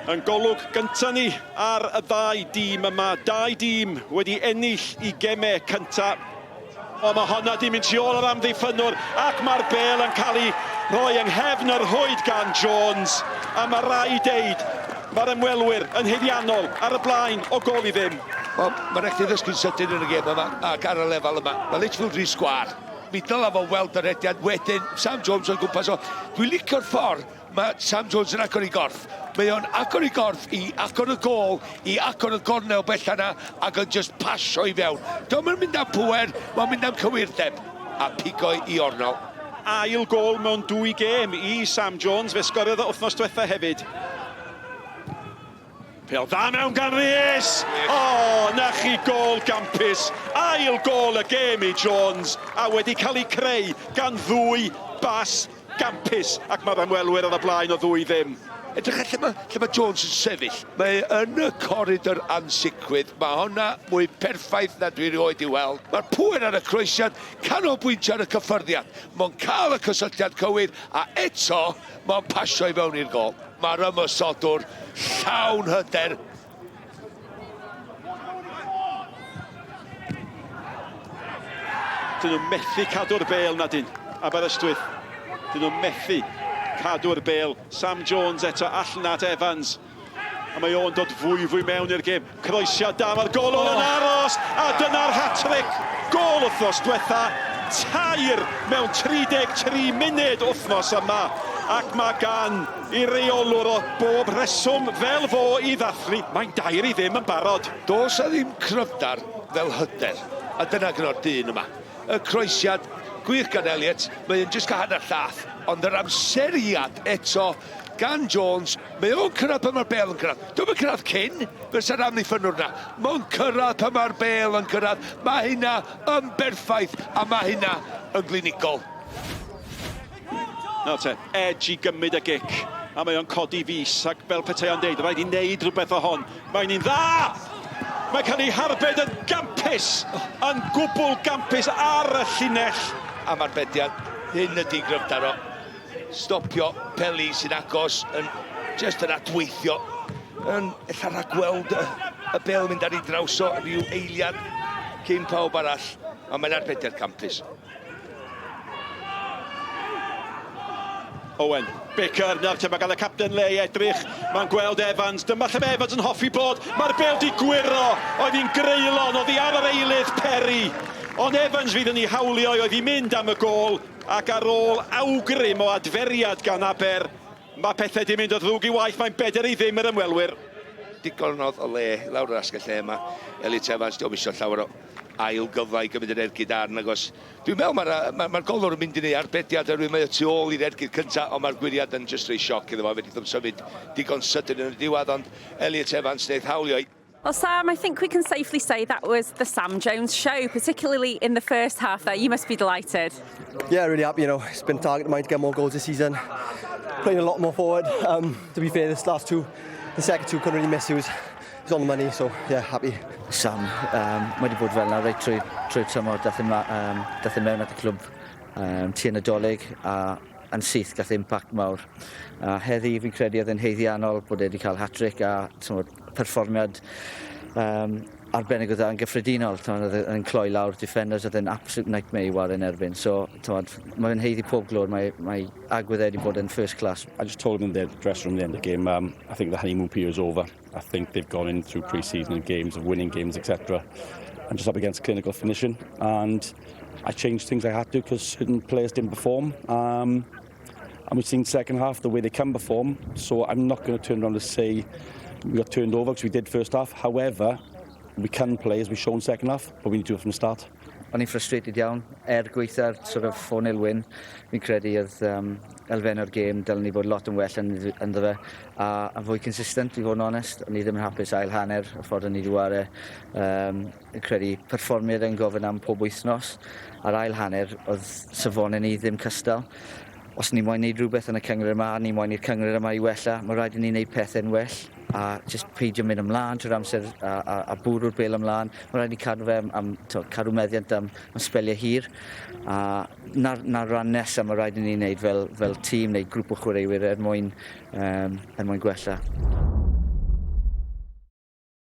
Yn golwg gynta ni ar y ddau dîm yma. Dau dîm wedi ennill i gemau cynta. O, mae honna di mynd tu ôl yr amddiffynnwr ac mae'r bêl yn cael ei rhoi yng nghefn yr rhwyd gan Jones. A mae rhaid deud, mae'r ymwelwyr yn haeddiannol ar y blaen o gôl i ddim. Wel, mae'n rhaid chdi ddysgu'n sydyn yn y gêm yma ac ar y lefel yma. Mae Litchfield rhy sgwâr. Mi ddyla fo weld y rediad wedyn. Sam Jones o'i gwmpas o. Dwi'n licio'r ffordd Mae Sam Jones yn agor ei gorff. Mae o'n agor ei gorff i agor y gôl, i agor y gornel bella 'na ac yn jyst pasio i fewn. Dio'm yn mynd am pŵer, mae'n mynd am cywirdeb. A pigo i ornel. Ail gôl mewn dwy gêm i Sam Jones, fe sgoriodd o wythnos dwetha hefyd. Pêl dda mewn gan Rees! O, 'na chi gôl gampus! Ail gôl y gêm i Jones, a wedi cael ei creu gan ddwy bas gampus, ac mae'r ymwelwyr ar y blaen o ddwy ddim. Edrych ar lle mae, lle mae Jones yn sefyll. Mae e yn y coridor ansicrwydd. Mae honna mwy perffaith na dwi rioed 'di weld. Mae'r pŵer ar y croesiad, canolbwyntio ar y cyffyrddiad. Mae'n cael y cysylltiad cywir, a eto mae'n pasio i fewn i'r gôl. Mae'r ymosodwr llawn hyder. Dyn nhw methu cadw'r bêl na dyn. Aberystwyth. Dyn nhw methu cadw'r bêl. Sam Jones eto allan at Evans. A mae o'n dod fwy fwy mewn i'r gêm. Croesiad da, mae'r golwr yn aros, a dyna'r hat-trick. Gôl wythnos diwetha, tair mewn 33 munud wythnos yma, ac mae gan i reolwr o bob rheswm fel fo i ddathlu. Mae'n dair i ddim yn barod. Does 'na ddim cryfder fel hyder, a dyna gyda'r dyn yma. Y croesiad gwych gan Elliot, mae o'n jyst cael hanner llath, ond yr amseriad eto gan Jones, mae o'n cyrraedd pan mae'r bêl yn cyrraedd. Dio'm yn cyrraedd cyn, fysa'r amddiffynnwr 'na. Mae'n cyrraedd pan mae'r bêl yn cyrraedd. Mae hynna yn berffaith a mae hynna yn glinigol. Nawr te, Edge i gymryd y gic. A mae o'n codi fys ac fel petai o'n deud, rhaid i wneud rhywbeth o hon. Mae'n un dda! Mae'n cael ei harbed yn gampus, yn gwbl gampus ar y llinell. Am arbediad, hyn ydy gryfder o. Stopio peli sy'n agos yn jyst yn adweithio yn ella rhagweld y, y bel mynd ar ei draws o rhyw eiliad cyn pawb arall, ond mae'n arbediad campus. Owen Baker, nawr te mae gan y capten le i edrych, mae'n gweld Evans, dyma lle mae Evans yn hoffi bod, mae'r bel di gwyro, oedd hi'n greulon, oedd hi ar yr eilydd Perry, ond Evans fydd yn ei hawlio, oedd hi'n mynd am y gôl, Ac ar ôl awgrym o adferiad gan Aber, mae pethau 'di mynd o ddrwg i waeth, mae'n bedair i ddim yr ymwelwyr. Digon o le lawr yr asgell dde yma. Elliot Evans, dio'm isio llawer o ail gyfle i gymryd yr ergyd ar, nagos. Dwi'n meddwl mae'r ma, ma golwr yn mynd i wneud arbediad oherwydd mae o tu ôl i'r ergyd cyntaf, ond mae'r gwyriad yn jyst rhoi sioc iddo fo, fedrith o'm symud digon sydyn yn y diwedd, ond Elliot Evans wneud hawlio. Well, Sam, I think we can safely say that was the Sam Jones show, particularly in the first half there. You must be delighted. Yeah, really happy. You know, it's been a target of mine to get more goals this season. Playing a lot more forward. Um, to be fair, this last two, the second two couldn't really miss. It was, it was on the money, so yeah, happy. Sam, um, mae wedi bod fel yna reit trwy, trwy tymor, dath e, um, dath e mewn at y clwb um, tua Nadolig a yn syth gath impact mawr. A heddi fi'n credu oedd e'n haeddiannol bod e wedi cael hat-trick a t'mod, perfformiad um, arbennig o dda yn gyffredinol. T'mod, oedd e'n cloi lawr defenders, oedd e'n absolute nightmare i ware'n erbyn. So, t'mod, mae'n haeddu pob glod, mae, mae agwedd e wedi bod yn first class. I just told them in the dressing room at the end of the game, um, I think the honeymoon period is over. I think they've gone in through pre-season and games of winning games, etc. And just up against clinical finishing. And I changed things I had to because certain players didn't perform. Um, and we've seen second half the way they can perform. So I'm not going to turn around and say we got turned over because we did first half. However, we can play as we've shown second half, but we need to do it from the start. O'n i'n frustrated iawn, er gweitha'r sort of 4-0 win, fi'n credu oedd um, elfen o'r gêm dylen ni fod lot yn well ynddo fe, a, a fwy consistent i fod yn onest. O'n i ddim yn hapus ail hanner, y ffordd o'n i wedi ware. Um, yn credu perfformiad yn gofyn am pob wythnos. A'r ail hanner, oedd safonau ni ddim cystal. Os ni moyn neud rhywbeth yn y cyngor yma, a ni moyn i'r cyngor yma i wella, mae rhaid i ni wneud pethau'n well a just peidio mynd ymlaen trwy'r amser a, a, a bwrw'r bel ymlaen. Mae rhaid i ni cadw fe am, am to, cadw meddiant am, am sbeliau hir. A na'r, na ran nesaf mae rhaid i ni wneud fel, fel tîm neu grŵp o chwaraewyr er mwyn, um, er mwyn gwella.